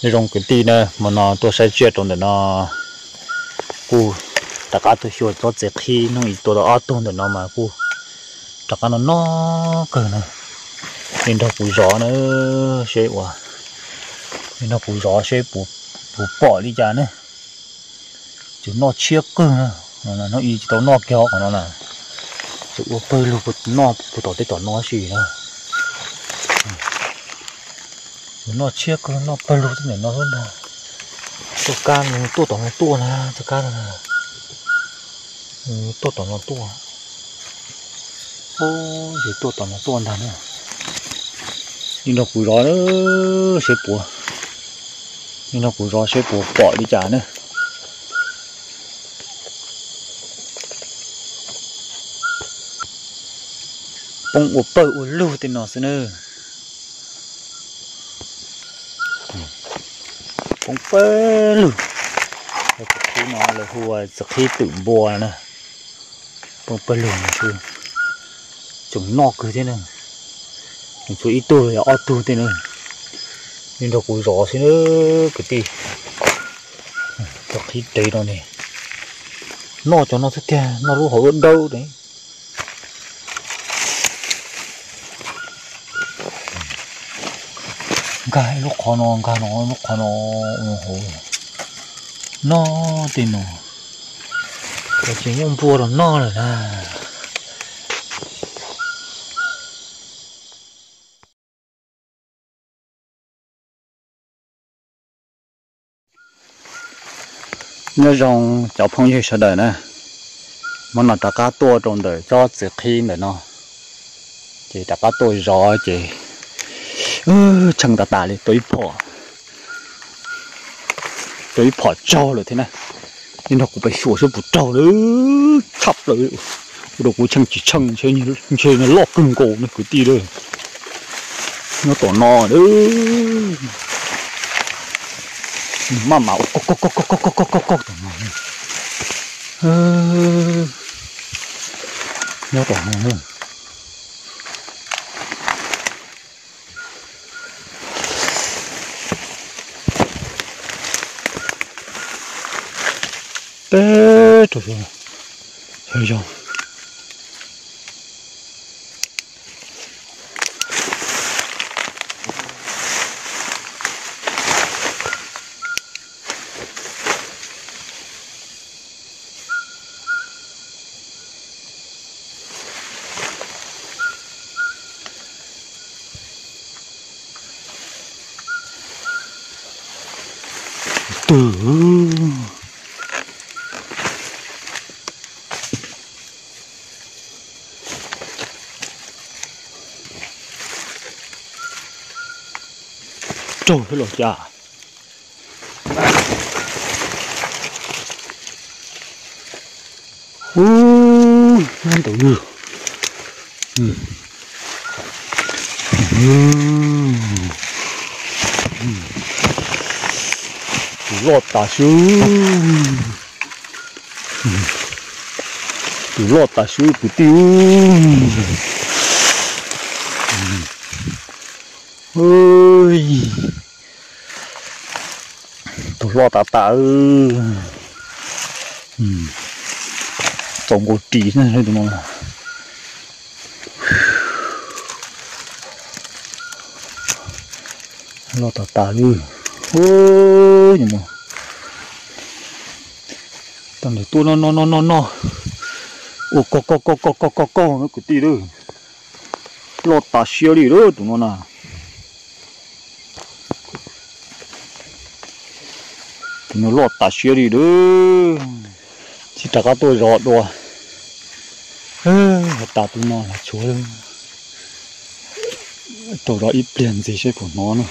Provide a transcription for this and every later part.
Nyob zoo kwv tij na, hmo no tuaj saib tsiaj rau ntawm no, kuj rov qab tuaj xyuas tsob txiv qhib hnub ib tuaj tau ob tug ntawm no mas kuj rov qab no no kawg na. Nej nrog kuv zov na, seb ua, nej nrog kuv zov seb puas pom li cas ne. Tseem noj tshiab kawg na, hnub ib tsis tau noj kiag qhov no na. Tseem ua pawg lug noj puag tom tej tom no si na. Tseem noj tshiab kawg, noj pawg lug tej ntawm no xwb ntag. Tuaj kab no tuaj tom no tuaj na, tuaj kab no na. Tuaj tom no tuaj. Ub, yog tuaj tom no tuaj ntag na. Nej nrog kuv zov seb puas, nej nrog kuv zov seb puas pom li cas na. Poob ua pawg ua lug tej no xwb na. Poob pawg lug. Txiv qhib no lawv hu ua txiv qhib twm npua na. Poob pawg lug, tseem noj kawg thiab na. Nws tshuav ib tug los yog ob tug tej na. Nej nrog kuv zov xwb na kwv tij. Txiv qhib dev no ne, noj cov no xwb tiag, noj lub hauv dawb dawb ne. Nkag lub qhov no, nkag no lub qhov no, ua hauv noj tej no, ces muaj npua los noj lawm na. Nyob zoo cov phooj ywg sawv daws na, hmo no rov qab tuaj rau ntawm tsob txiv qhib ntawm no, ces rov qab tuaj zov ces tsheej tas tas li, tau ib phom, tau ib phom tsaug lawm thiab na. Nej nrog kuv pais xyuas seb puas raug li, tshaj plaws, ua rau kuv tsheej tsis tsheej ntshe loj kawg nkaus ne kwv tij. Nyob tom no, maj mam ua koj koj koj koj koj koj tom no, nyob tom no. Peb rau xyov, xyov yog. Twg raug thiab los cas? Ub, ntawd, tus loj tas swb, tus loj tas swb kwv tij. Tus loj tas tas. Txaus nkaus ris tus no. Loj tas tas li. Tau nws tuaj no no no no no. Ua koj koj koj koj koj koj koj no kwv tij lawm. Loj tas siab li lawm tus no na. Tus no loj tas siab li lawm. Tsis rov qab tuaj zov dua. Tas tus no los tshuav. Tau zov ib pliag ntxiv seb puas hnov na.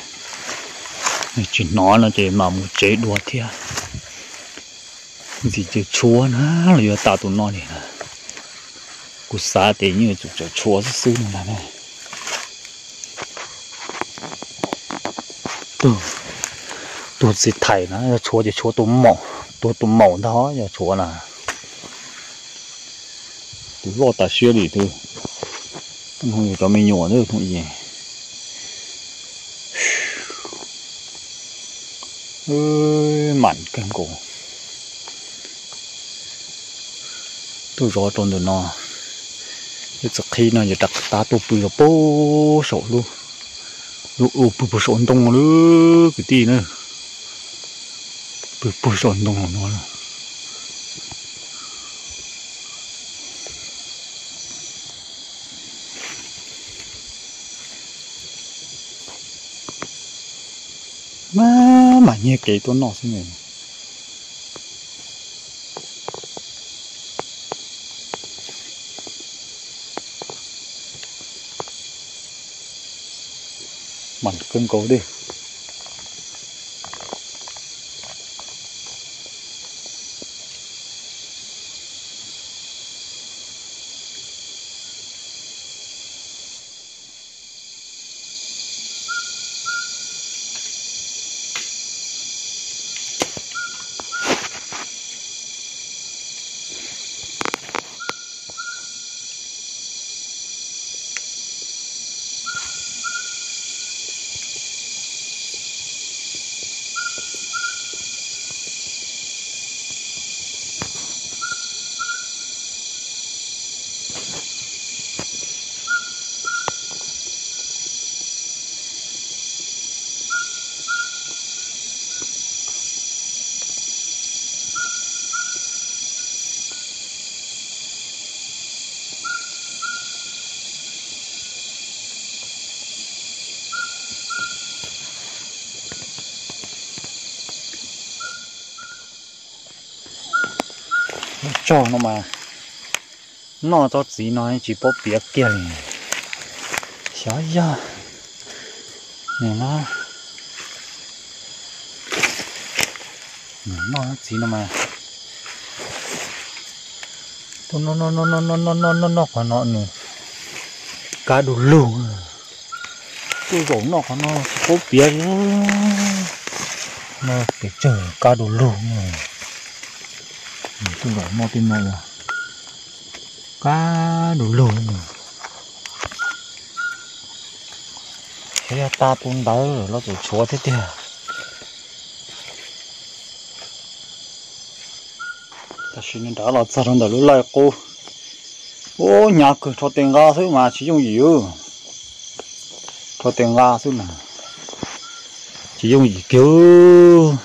Tsis hnov no ces mam mus tsev dua thiab. Ntxim ces tshuav na, los yuav tas tus no li na. Kuv xav tias yeej yuav tsum tseem tshuav xwb xwb no ntag na. Tus txiv thais na yog tshuav ces tshuav tus maum, tus tus maum ntag yog tshuav na. Tus loj tas siab li tus, yog cov me nyuam ntag. Mam kawg nkaus. Tuaj zov rau ntawm no, ib txoj qhib no yog rov qab tuaj pw rau puag saum lub, lub u pw puag saum ntoo lawm kwv tij na. Pw puag saum ntoo no. Maj mam nyiag kev tuaj noj xwb ne. Mam kawg nkaus li. Tsog no mas noj tsob txiv no tsis paub piav kiag li. Xyov yog nws no, noj txiv no mas tuaj noj noj noj noj noj noj noj noj qhov no nws kab du lug. Tuaj zaum noj qhov no tsis paub piav li. No pes tsawg kab du lug. Tuaj zaum noj tej no kab du lug. Xyov yog tag tus ntawd los tseem tshuav thiab tiag. Tam sim no nrad los txog rau ntawm lub laj qub. Ub, hnyav kawg, rho tes nqa xwb mas tsis yooj yim. Rho tes nqa xwb na, tsis yooj yim kiag.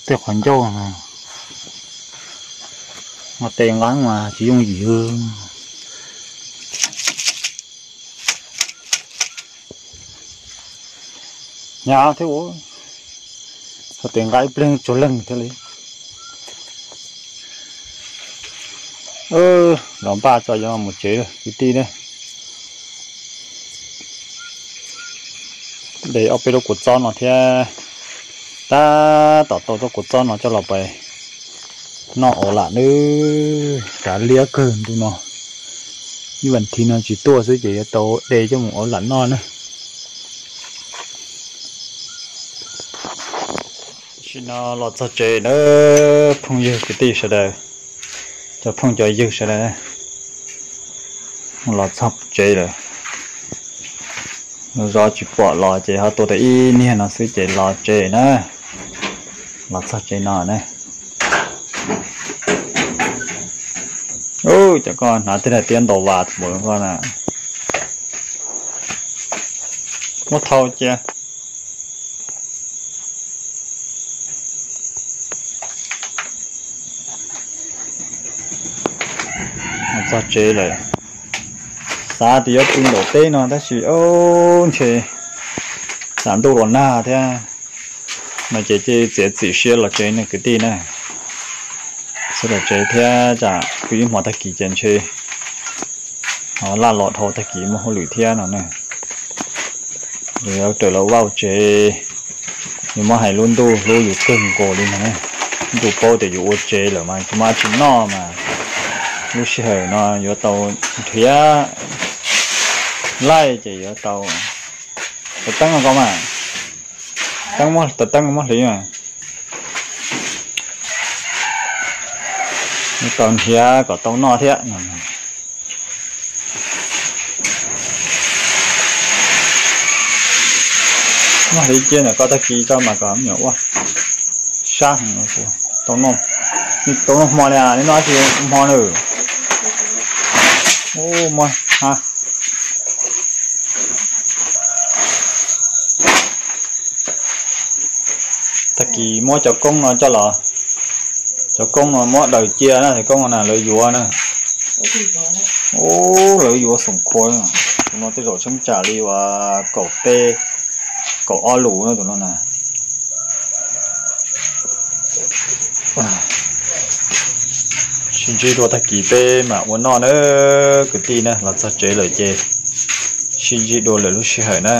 Tej qhov ncauj no tes nqa mas tsis yooj yim. Hnyav thiab ua, rho tes nqa ib pliag tsuag leeg thiaj li. Los npaj tso yuav mus tsev kwv tij na. De ob peb lub kua txob no thiab, tab tom tau txoj kua txob no coj los pais noj ua lam nawb. Kav liab kawg ntu no, ib vas thiv no tsis tuaj xwb ces yuav tau de coj mus ua lam noj na. Tam sim no los txog tsev na, phooj ywg kwv tij sawv daws, cov phooj cov ywg sawv daws, los txog tsev lawm. Zov tsis pom los ces ho tua tau ib niag no xwb ces los tsev na. Los txog tsev no na. Ub, cov koj hnav tej daim tiab ntaus vas npaum koj na. Muab thau cia. Txog tsev lawm. Xav tias yuav pw nraum teb no tab sis ntshe tsam ntuj los nag thiab no ces cia txiav txim siab los tsev ne kwv tij na. Siab los tsev thiab tsam pw ib hmo tag kis ces ntshe ho laj los dhau tag kis muaj hauj lwm thiab no ne. Yuav raws lawv vaj tsev, yuav muab hais lub ntuj hlub yus kawg nkaus li no. Ntuj paub tias yus ua tsev lawm mas tsis muaj dab tsi noj mas lub sij hawm no yuav tau nrhiav laij ces yuav tau, tus teeb no koj mas, teeb muab, tus teeb muab hliv mas, yuav tau nrhiav kom tau noj thiab no. Muab hliv cia ntawm ko tag kis tso mas kom me nyuam ua sab heev. Tau noj hmo li, nej noj tsis hmo na? Ub, muab ha. Tag kis muab cov koob no coj los, cov koob no muab daws cia na, cov koob no na lawv yuav na. Ub, lawv yuav xoom khua. Tus no tej zaum tsheeb tsam li uas kaum peb, kaum ob lus na tus no na. Sib ntsib dua tag kis peb mam ua noj na kwv tij na, los txog tsev lawm ces sib ntsib dua lwm lub sij hawm na.